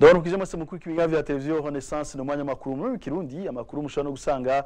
Ndabona mwese mukuru ibiganiro vya televiziyo Renaissance no mwanya makuru muri Kirundi, amakuru mushobora no gusanga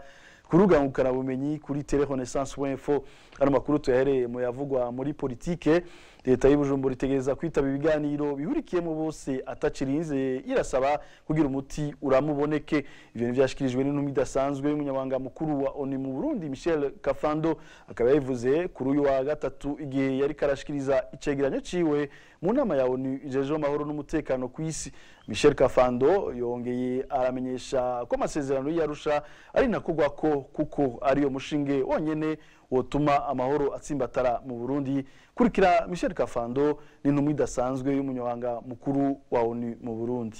ku rubuga ngurukanabumenyi kuri telerenaissance.info. Ano makuru tuyahereye mu yavugwa muri politike. Leta y'Ibujumbura itegereza kwitaba ibiganiro bihurikiyemo bose atacirinze irasaba kugira umuti uramuboneke. Ivyo ntivyashikirijwe n'intumwa idasanzwe y'umunyamabanga mukuru wa ONU mu Burundi, Michel Kafando, akaba yabivuze kuri uyu wa gatatu igihe yari karashikiriza icegeranyo ciwe mu nama ya ONU ijejwe amahoro n'umutekano ku isi. Michel Kafando yongeye aramenyesha ko amasezerano y'Arusha ari ntakugwako kuko ariyo mushinge wonyene wotuma amahoro atsimbatara mu Burundi. Kurikira Michel Kafando n'intumwa idasanzwe y'umunyamabanga mukuru wa ONU mu Burundi.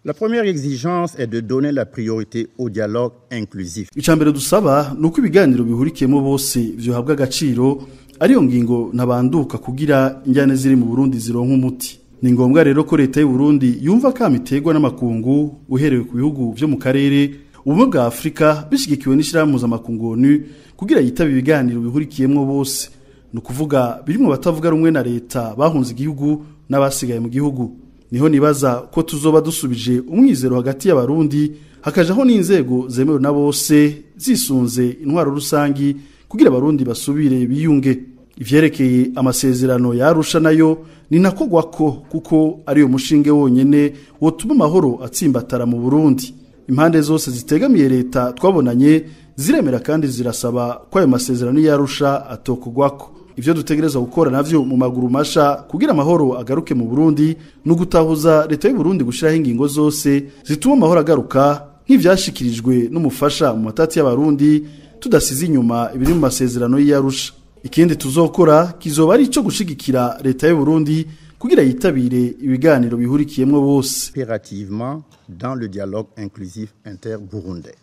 La première exigence est de donner la priorité au dialogue inclusif. Icambere dusaba nuko ibiganiro bihurikiyemo bose vyohabwa agaciro, ariyo ngingo ntabanduka kugira injyane ziri mu Burundi zironka umuti. Ni ngombwa rero ko leta y'u Burundi yumva kamiterwa n'amakungu uherewe ku bihugu vyo mu karere, ubumwe bwa Afrika bishigikiwe n'ishirahamwe mpuzamakungu ONU kugira yitabe ibiganiro bihurikiyemwo bose. Ni ukuvuga birimwo batavuga rumwe na leta bahunze igihugu n'abasigaye mu gihugu. Niho nibaza ko tuzoba dusubije umwizero hagati y'abarundi, hakajaho n'inzego zemewe na bose zisunze intwaro rusangi kugira abarundi basubire biyunge. Ivyerekeye amasezerano ya Arusha nayo ni ntakogwako kuko ariyo mushinge wonyene wotuma amahoro atsimbatara mu Burundi. Impande zose zitegamiye leta twabonanye ziremera kandi zirasaba ko ayo masezerano ya Arusha atokogwako. Ivyo dutegereza gukora navyo mu maguru masha kugira amahoro agaruke mu Burundi no gutahuza leta y'u Burundi gushiraho ingingo zose zituma amahoro agaruka nk'ivyashikirijwe n'umufasha mu matati y'abarundi, tudasize inyuma ibiri mu masezerano y'Arusha. Ikindi tuzokora kizoba ari ico gushigikira leta y'u Burundi kugira yitabire ibiganiro bihurikiyemwo bose. Impérativement dans le dialogue inclusif inter-burundais.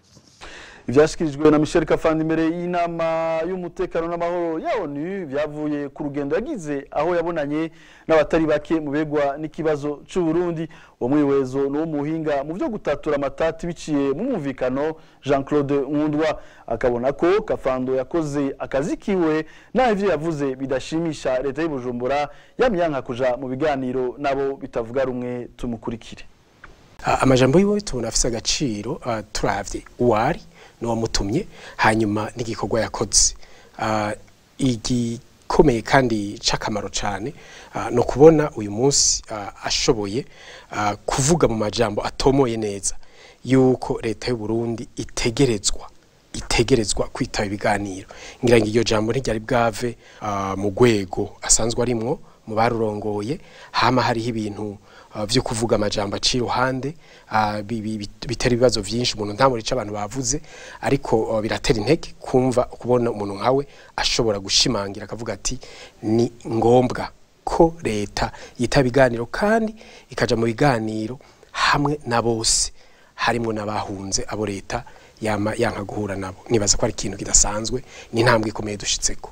Ivyashikirijwe na Michel Kafando imbere y'inama y'umutekano n'amahoro ya ONU byavuye ku rugendo yagize aho yabonanye n'abatari bake mu begwa n'ikibazo c'u Burundi. Uwo mwiwezo ni muhinga mu vyo gutatura amatati biciye mu mwumvikano, Jean-Claude Nkundwa, akabona ko Kafando yakoze akazi kiwe naho ivyo yavuze bidashimisha leta y'u Bujumbura yamyanka kuja mu biganiro nabo bitavuga rumwe. Tumukurikire. Amajambo yiwe tubona afise agaciro turavye uwari n'uwamutumye, hanyuma n'igikorwa yakoze igikomeye kandi c'akamaro cane, no kubona uyu munsi ashoboye kuvuga mu majambo atomoye neza yuko leta y'u Burundi itegerezwa kwitaba ibiganiro. Ngira ngo iryo jambo ntiryari bwave mu rwego asanzwe arimwo mu barurongoye. Hama hariho ibintu vyo kuvuga amajambo aciye iruhande bitera ibibazo vyinshi, umuntu ntamuri ico abantu bavuze, ariko biratera intege kumva kubona umuntu nkawe ashobora gushimangira akavuga ati ni ngombwa ko leta yitaba ibiganiro kandi ikaja mu biganiro hamwe na bose, harimwo n'abahunze abo leta yama yanka guhura nabo. Nibaza ko ari ikintu kidasanzwe, ni intambwe ikomeye dushitseko.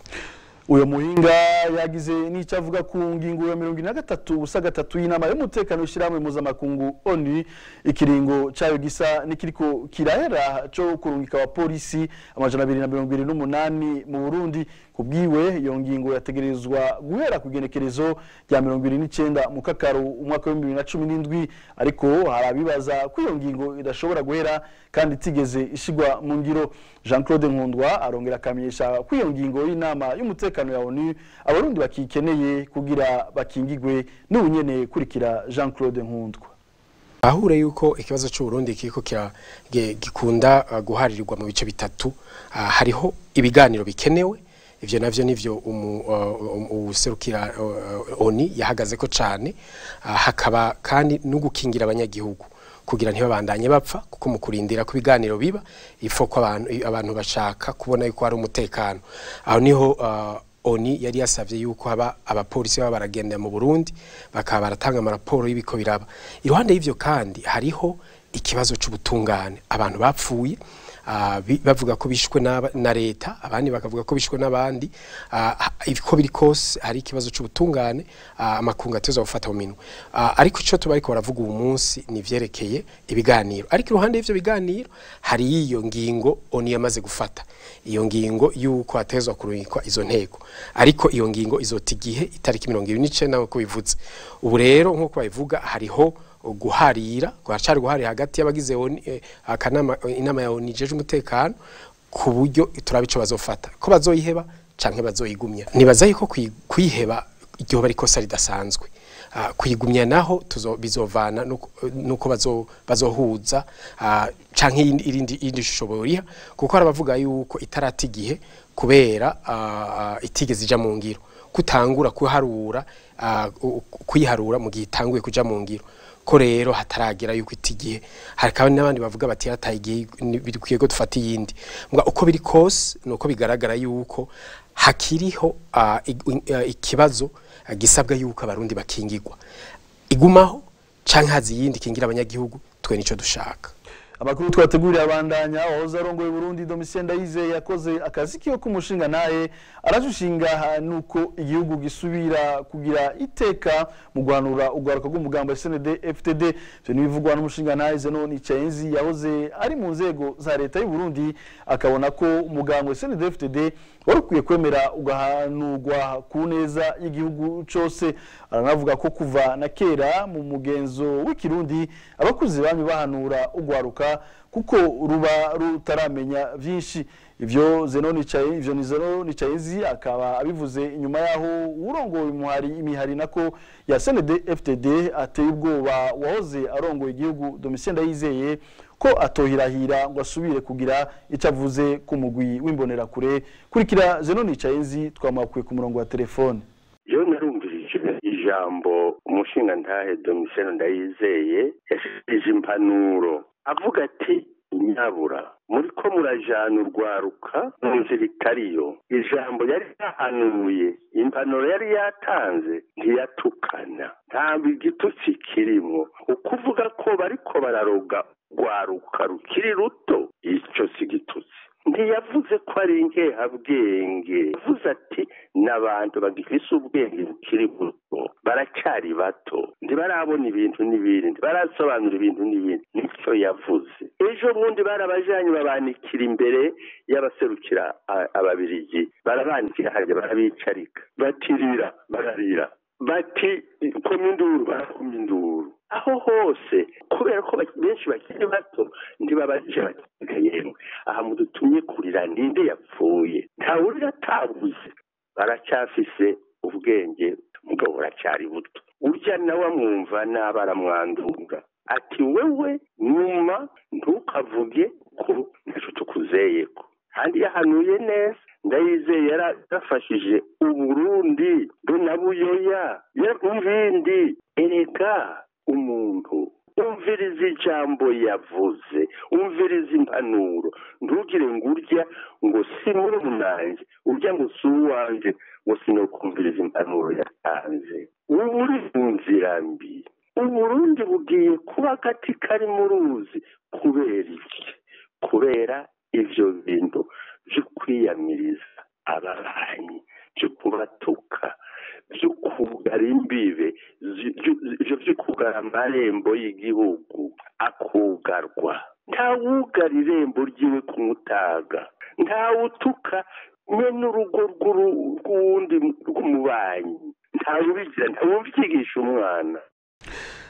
Uyo muhinga yagize n'icyo avuga ku ngingo ya 43/3 y'inama y'umutekano y'ishirahamwe mpuzamakungu ONU, ikiringo cayo gisa n'ikiriko kirahera co kurungika abapolisi 228 mu Burundi. Kubwiwe iyo ngingo yategerezwa guhera ku igenekerezo rya 29 mu Kakaro umwaka wa 2017, ariko hari abibaza ko iyo ngingo idashobora guhera kandi itigeze ishigwa mu ngiro. Jean Claude Nkundwa arongera akamenyesha ko iyo ngingo y'inama y'umutekano ya ONU abarundi bakikeneye kugira bakingigwe n'ubunyene. Kurikira Jean Claude Nkundwa. Ahure yuko ikibazo cy'u Burundi kiriko gikunda guharirirwa mu bice bitatu. Hariho ibiganiro bikenewe, ivyo navyo nivyo userukira ONU yahagaze ko cane. Hakaba kandi no gukingira abanyagihugu kugira ntibabandanye bapfa, kuko mu kurindira ku biganiro biba ifo ko abantu bashaka kubona yuko hari umutekano. Aho niho ONU yari yasavye yuko haba abapolisi baba baragenda mu Burundi bakaba baratanga amaraporo y'ibiko biraba. Iruhande y'ivyo kandi hariho ikibazo c'ubutungane, abantu bapfuye bavuga ko bishwe na leta, abandi bakavuga ko bishwe n'abandi. Iko biri kose hari ikibazo c'ubutungane, amakungu ateza gufata mu minwe. Ariko ico tuba ariko baravuga uyu munsi ni vyerekeye ibiganiro. Ariko iruhande y'ivyo biganiro hari iyo ngingo ONU yamaze gufata, iyo ngingo yuko atezwa kurungikwa izo nteko, ariko iyo ngingo izota igihe itariki 29 nkuko bivuze. Ubu rero nkuko babivuga hariho guharira, haracari guharira hagati y'abagize akanama, inama ya ONU ijejwe umutekano, ku buryo turaba ico bazofata, ko bazoyiheba canke bazoyigumya. Nibaza yuko kuyiheba iryo ari ikosa ridasanzwe. Kuyigumya naho bizovana nuko bazohuza canke irindi shusho boriha, kuko hari abavuga yuko itarata igihe kubera itigeze ija mu ngiro, kutangura kuharura, kuyiharura mu gihe itanguye kuja mu ngiro, ko rero hataragera yuko itigihe. Hari kandi n'abandi bavuga bati yarataye igihe, bikwiye ko dufata iyindi. Mbwa uko biri kose nuko bigaragara yuko hakiriho ikibazo gisabwa yuko abarundi bakingirwa, igumaho canke hazi iyindi kingira abanyagihugu. Twe nico dushaka. Amakuru twateguriye abandanya. Wahoze arongoye Burundi Domitien Ndayizeye yakoze akazi kiwe k'umushinga naye arajushinga nuko igihugu gisubira kugira iteka mu guhanura urwaruka rw'umugambo wa SND FTD. Ivyo nibivugwa n'umushinga naye Zenon Nicayenzi yahoze ari mu nzego za leta y'u Burundi, akabona ko umugambo wa SND FTD wari ukwiye kwemera ugahanurwa ku neza y'igihugu cose. Aranavuga ko kuva na kera mu mugenzo w'ikirundi abakuzi bami bahanura urwaruka kuko ruba rutaramenya vyinshi. Ivyo Zenon Nicaye, ivyo ni Zenon Nicayenzi akaba abivuze inyuma yaho urongoye umuhari imihari nako ya SND FTD ateye ubwoba wahoze arongoye igihugu Domitien Ndayizeye ko atohirahira ngo asubire kugira icyo avuze ku mugwi w'imbonerakure. Kurikira Zenon Nicayenzi twamakuye ku murongo wa telefone. Jewe narumvirije ijambo umushingantahe Domitien Ndayizeye yashikirije impanuro, avuga ati nyabura muriko murajana urwaruka mu nzira itariyo. Ijambo yari yahanuye, impanuro yari yatanze ntiyatukana, ntabwo igitutsi kirimo. Ukuvuga ko bariko bararoga urwaruka rukiri ruto, ico si igitutsi. Ntiyavuze ko ari inkehabwenge, yavuze ati n'abantu bagifise ubwenge bukiri buto, baracyari bato, ntibarabona ibintu n'ibindi, ntibarasobanura ibintu n'ibindi. Nicyo yavuze. Ejo bundi barabajanye babanikira imbere y'abaserukira ababirigi, barabanikira harya, barabicarika, batirira, bararira, bati koma induru, barakoma induru. Aho hose kubera ko benshi bakiri bato ntibabajije bati yemwe aha mudutumye kurira ninde yapfuye, ntawurira atabuze. Baracyafise ubwenge mugabo buracyari buto. Urya nawe amwumva nabi aramwandunga ati wewe nyuma ntukavuge ko ntaco tukuzeyeko. Kandi yahanuye neza. Ndayizeye yarafashije Uburundi be na Buyoya n'ibindi. Erega umuntu umviriza ijambo yavuze, umviriza impanuro, ntugire ngo urya ngo si murumuna urya ngo si uwanje, ngo sinokumviriza impanuro yatanze. Ubu uri mu nzira mbi. Uburundi bugiye kuba agati kari mu ruzi. Kubera iki? Kubera ivyo bintu vyo kwiyamiriza ababanyi, vyo kubatuka, vyo kugara imbibe, ivyo vyo kugara amarembo y'igihugu akugarwa. Ntawugara irembo ryiwe ku mutaga, ntawutuka mwene urugo rw'uwundi rw'umubanyi, ntawubigira, ntawuvyigisha umwana.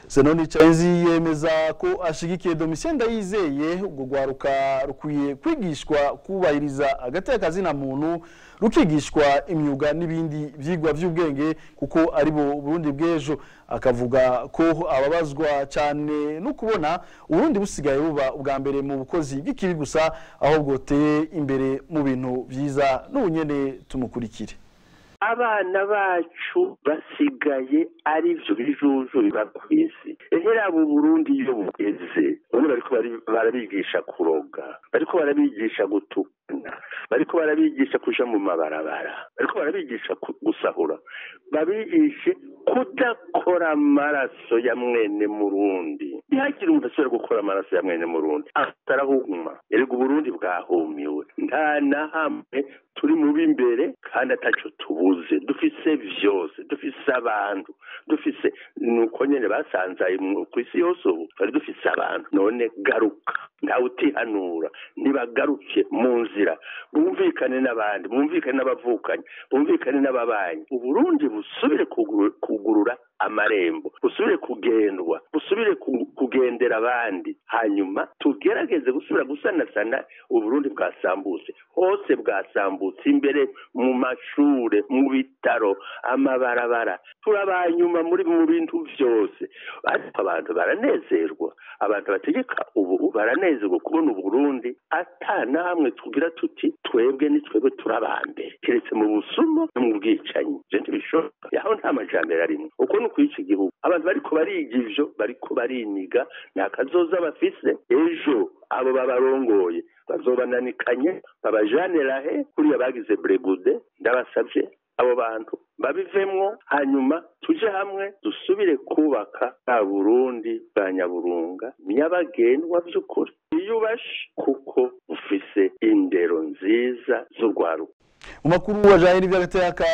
Zenon Nicayenzi yemeza ko ashigikiye Domitien Ndayizeye. Ubwo rwaruka rukwiye kwigishwa kubahiriza agateka na muntu, rukigishwa imyuga n'ibindi vyigwa vy'ubwenge kuko ari bo Burundi bw'ejo. Akavuga ko ababazwa cyane no kubona Uburundi busigaye buba ubwa mbere mu bukozi bw'ikibi gusa, aho bwoteye imbere mu bintu vyiza. N'ubunyene tumukurikire. Abana bacu basigaye ari byo bijuju biba ku isi. Ehera abo Burundi iyo bugeze none bariko barabigisha kuroga, bariko barabigisha gutukana, bariko barabigisha kuja mu mabarabara, bariko barabigisha gusahura, babigishe kudakora amaraso ya mwene Murundi. Ntihagire umuntu asubira gukora amaraso ya mwene Murundi, atarahuma. Erega Uburundi bwahumiwe, nta na hamwe Turi mu b'imbere kandi ataco tubuze, dufise vyose, dufise abantu, dufise nuko nyene basanzaye kw'isi yose. Ubu twari dufise abantu, none garuka, ntawe utihanura. Ntibagaruke mu nzira, bumvikane n'abandi, bumvikane n'abavukanyi, bumvikane n'ababanyi. Uburundi busubire kugurura amarembo, busubire kugendwa, busubire kugendera abandi, hanyuma tugerageze gusubira gusanasana Uburundi bwasambutse hose, bwasambutse imbere mu mashure, mu bitaro, amabarabara. Turabanyuma muri mu bintu vyose, ariko abantu baranezerwa. Abantu bategeka ubu baranezerwa kubona Uburundi ata namwe tugira tuti twebwe ni twebwe turabambere, keretse mu busumo no mu bwicanyi. Ivyo ntibishoboka, yaho nta majambere arimwo. Uko ni ukwica igihugu. Abantu bariko bariga ivyo, bariko bariniga, nta kazoza bafise. Ejo abo babarongoye bazobananikanye, babajanira he kuriya bagize bregude. Ndabasavye abo bantu babivemwo, hanyuma tuje hamwe dusubire kubaka bwa Burundi bwa nyaburunga nyabagendwa vy'ukuri, iyubashe kuko bufise indero nziza z'urwaruka. Mu makuru ajanye n'ivy'agateka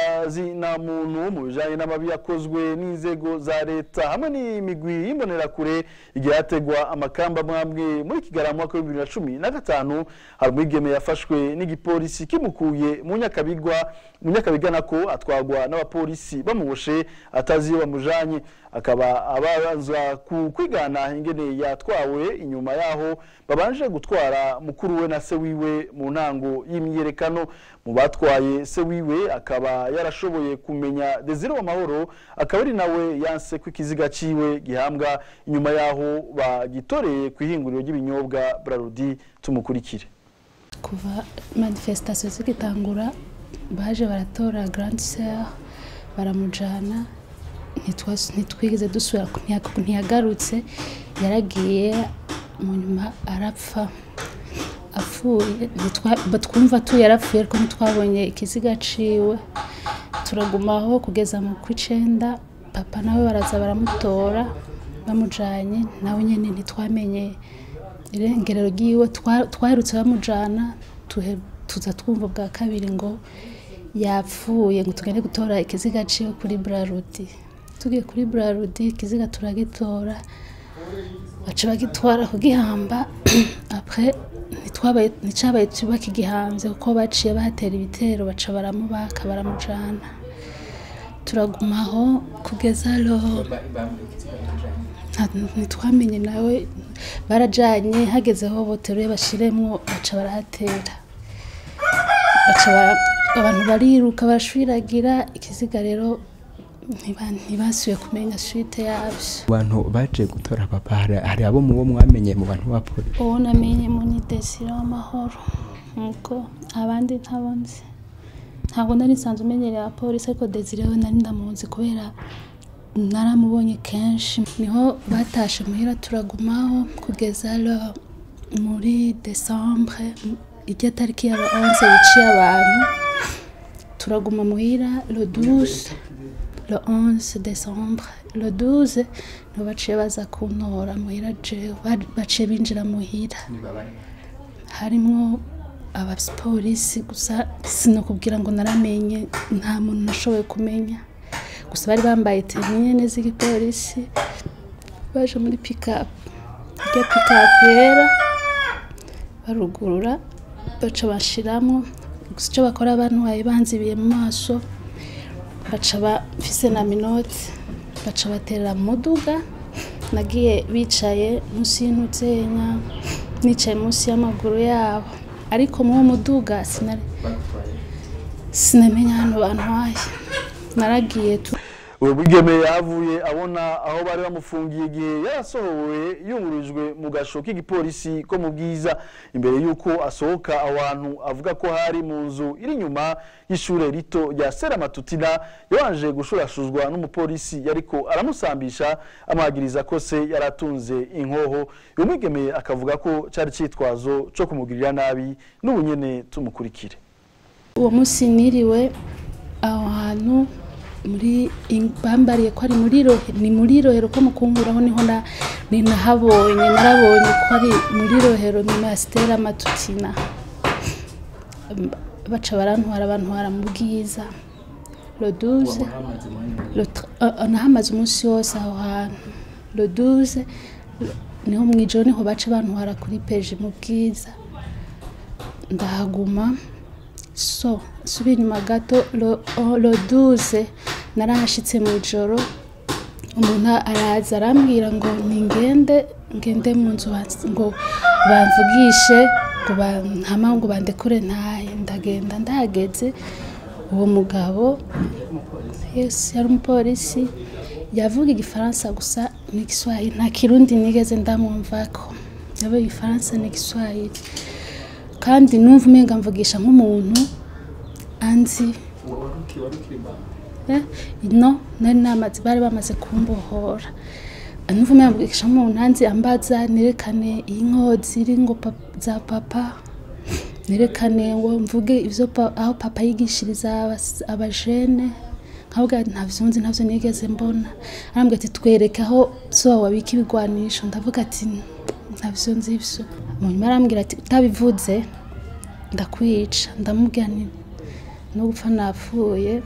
na muntu, mu bijanye n'amabi yakozwe n'inzego za leta hamwe n'imigwi y'imbonerakure igihe hategwa amakamba mwamwe muri Kigarama mwaka wa 2015, hari umwigeme yafashwe n'igipolisi kimukuye mu Nyakabigwa, mu Nyakabiga nako, atwagwa n'abapolisi bamuboshe atazi iyo bamujanye. Akaba abanza ku kwigana ingene yatwawe inyuma yaho babanje gutwara mukuru we na se wiwe mu ntango y'imyiyerekano. Mu batwaye se wiwe akaba yarashoboye kumenya Desire Wamahoro, akaba ari nawe yanse ko ikiziga ciwe gihambwa inyuma yaho bagitoreye kwihinguriro ry'ibinyobwa Brarudi. Tumukurikire. Kuva manifestation zigitangura, baje baratora grande sœur baramujana, ntitwigeze dusubira, ntiyagarutse, yaragiye. Mu nyuma arapfa. Apfuye twumva tu yarapfuye, ariko ntitwabonye ikiziga ciwe. Turagumaho kugeza mu kw'icenda, papa nawe baraza baramutora bamujanye, nawe nyene ntitwamenye irengerero ryiwe. Twaherutse bamujana, tuza twumva bwa kabiri ngo yapfuye, ngo tugende gutora ikiziga ciwe kuri Brarudi. Tugiye kuri Brarudi, ikiziga turagitora, baca bagitwara kugihamba. Après ntitwabaye, nticabaye bakigihanze, kuko baciye bahatera ibitero, baca baramubaka baramujana. Turagumaho kugeza lo ntitwamenye nawe barajanye. Hagezeho boteruye bashiremwo, baca barahatera, baca abantu bariruka barashwiragira ikiziga. Rero ntibasubiye kumenya suite yavyo. Abantu baje gutora papa, hari abo mubo mwamenye mu bantu ba polisi? Uwo namenye ni Desire Wamahoro, nkuko abandi ntabonze. Ntabwo nari nsanzwe umenyereye abapolisi, ariko Desire we nari ndamuzi kubera naramubonye kenshi. Niho batashe muhira, turagumaho kugeza muri décembre, irya tariki ya 11 biciye abantu. Turaguma muhira le 12, le 11 décembre, le 12 niho baciye baza kuntora muhira jewe. Baciye binjira muhira, harimwo abapolisi gusa. Sinokubwira ngo naramenye, nta muntu nashoboye kumenya, gusa bari bambaye tenue nyene z'igipolisi. Baje muri pick-up, irya pick-up yera, barugurura baca bashiramwo. Gusa ico bakora, bantwaye banzibiye mu maso, baca bafise na menottes, baca baterera mu muduga. Nagiye bicaye munsi y'intuzenya, nicaye munsi y'amaguru yabo, ariko muri uwo muduga sinamenya ahantu bantwaye, naragiye tu. Uwo mwigeme yavuye abona aho bari bamufungiye igihe yarasohowe yungururijwe mu gasho k'igipolisi ko mu Bwiza. Imbere y'uko asohoka aho hantu, avuga ko hari mu nzu iri inyuma y'ishure rito rya Seramatutina, yabanje gushurashuzwa n'umupolisi yariko aramusambisha, amwagiriza ko se yaratunze inkoho. Uwo mwigeme akavuga ko cari citwazo co kumugirira nabi. N'ubu nyene tumukurikire. Uwo munsi niriwe aho hantu muri, bambariye ko ari muri Rohero, ni muri Rohero ko mukunguraho, niho na ni nahabonye, narabonye ko ari muri Rohero nyuma ya Stella Matutina. Baca barantwara, bantwara mu Bwiza le 12. Nahamaze umunsi wose aho hantu. Le 12 niho mwijoro niho baca bantwara kuri PJ mu Bwiza, ndahaguma. So subira inyuma gato, le 12 narahashitse mwijoro, umuntu araza arambwira ngo ningende ngende mu nzu ngo bamvugishe, ngo hama ngo bandekure ntahe. Ndagenda, ndahageze uwo mugabo, yes, yari umupolisi, yavuga Igifaransa gusa n'Igiswahili, nta Kirundi nigeze ndamwumvako. Yavuga Igifaransa n'Igiswahili, kandi numva umenga mvugisha nk'umuntu anzi. No, nari namaze, bari bamaze kumbohora. Numva umenga mvugisha nk'umuntu anzi, ambaza nerekane inko ziri ngo za papa, nerekane ngo mvuge ivyo aho papa yigishiriza abajene. Nkavuga ntavyo nzi, ntavyo nigeze mbona. Arambwira ati twereke aho so wabika ibigwanisho. Ndavuga ati ntavyo nzi ivyo. Munyuma arambwira ati utabivuze ndakwica. Ndamubwira nti no gupfa napfuye,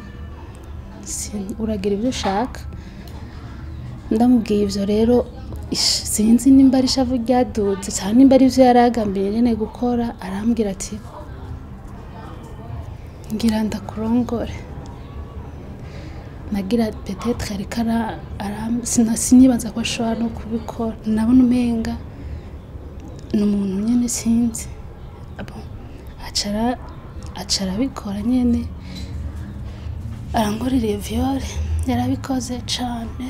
uragira ibyo ushaka. Ndamubwiye ivyo rero, sinzi nimba ari ishavu ryadutse cyangwa nimba ari ivyo yaragambiriye nyene gukora. Arambwira ati ngira ndakurongore. Nagira peut-être ariko sinibaza ko ashobora no kubikora. Nabona umenga ni umuntu nyene sinzi. Aca arabikora nyene, arangorera iyo viole. Yarabikoze cane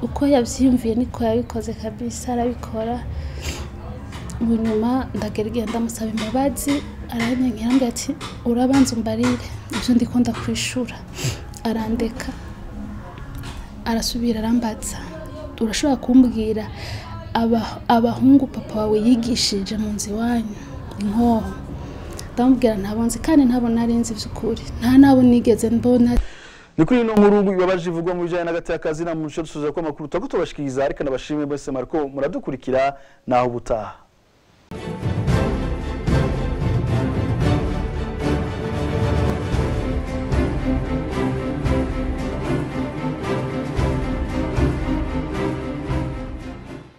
uko yavyiyumviye niko yabikoze kabisa, arabikora. Munyuma ndagera igihe ndamusaba imbabazi, aranyankira, arambwira ati urabanza umbarire ivyo ndiko ndakwishura. Arandeka, arasubira arambaza, urashobora kumbwira abahungu papa wawe yigishije mu nzu iwanyu inkoho? Ndamubwira ntabo nzi, kandi ntabo nari nzi vy'ukuri, nta nabo nigeze mbona. Ni kuri ino nkuru ibabaje ivugwa mu bijanye n'agateka na mu dusoza ko amakuru tubashikiriza, ariko nabashimwe bose Marco muradukurikira naho ubutaha.